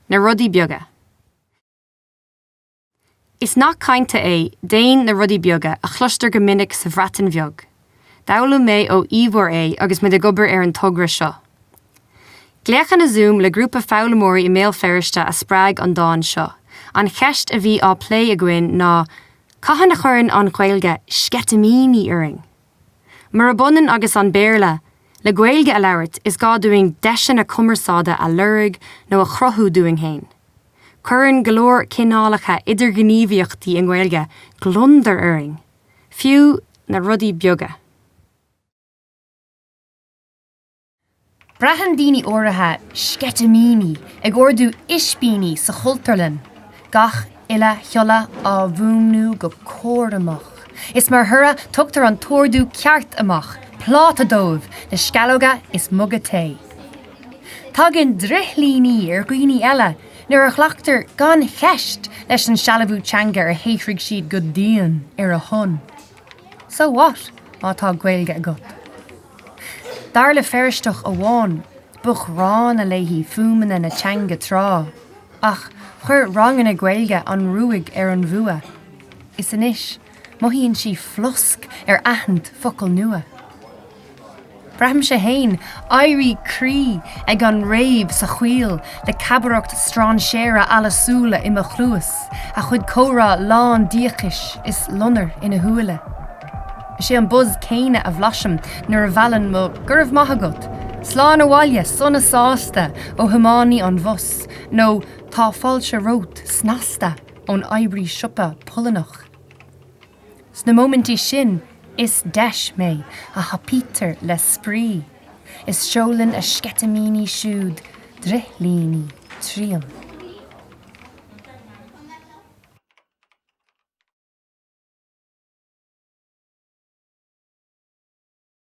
Na rudaí beaga. Is nath cainte é 'Déan na rudaí beaga' a chloistear go minic sa Bhreatain Bheag. D'fhoghlaim mé ó Ivor é agus muid ag obair ar an togra seo. Glaochanna Zoom le grúpa foghlaimeoirí i mBéal Feirste a spreag an dán seo. An cheist a bhí á plé againn ná 'Cathain a chuireann an Ghaeilge sceitimíní orainn? Murab ionann agus an Béarla, le Gaeilge a labhairt is gá dúinn deiseanna cumarsáide a lorg nó a chruthú dúinn féin. Cuireann go leor cineálacha idirghníomhaíochtaí i nGaeilge gliondar orainn, fiú na rudaí beaga. Braitheann daoine áirithe sceitimíní ag ordú ispíní sa Chultúrlann, gach uile shiolla á bhfuaimniú go cúramach, is mar thoradh tugtar an t-ordú ceart amach, pláta dóibh le sceallóga is muga tae. Tagann drithlíní ar dhaoine eile nuair a ghlactar gan cheist leis an sealbhú teanga ar shaothraigh siad go dian ar a shon. So what má tá Gaeilge agat? Dar le Feirsteach amháin, ba ghránna léi fuaimeanna na teanga tráth, ach chuir ranganna Gaeilge an ruaig ar an bhfuath, is anois mothaíonn sí flosc ar aithint focal nua. Braithimse féin éirí croí ag an rave sa choill le cabaireacht strainséara allasúla i mo chluas, a chuid comhrá lán díocais is lonair ina shúile. Is é an buzz céanna a bhlaisim nuair a mheallann mo 'Go raibh maith agat, slán abhaile' sona sásta ó thiománaí an bhus nó 'Tá fáilte romhat' snasta ón oibrí siopa Polannach. Sna móimintí sin is deis mé a thapaítear le spraoi is seolann a sceitimíní siúd drithlíní tríom.